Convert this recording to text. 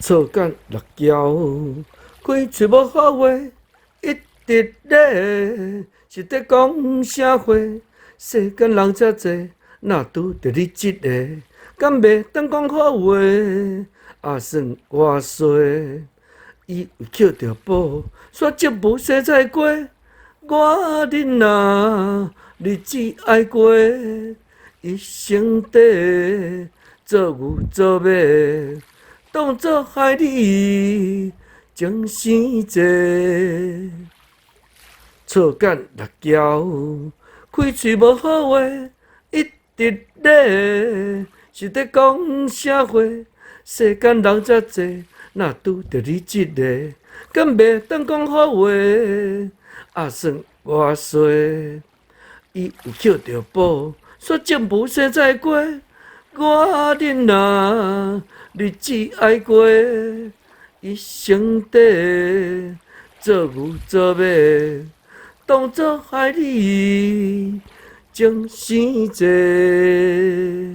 錯揀六轎，開喙無好話，一直咧是咧講啥話？世間人遮濟，若拄著你這个，敢袂當講好話？也算我衰，以為抾著寶，煞積無洗菜瓜。我恁啊，日子愛過，一生底做牛做馬，當作害你情生濟。錯揀六轎，開喙無好話，一直咧是咧講啥話？世間人遮濟，若拄著你這个，敢袂當講好話？也算我衰，以為抾著寶，煞種無洗菜瓜。我恁啊，日子愛過，一生底做牛做馬，當作害你情生濟。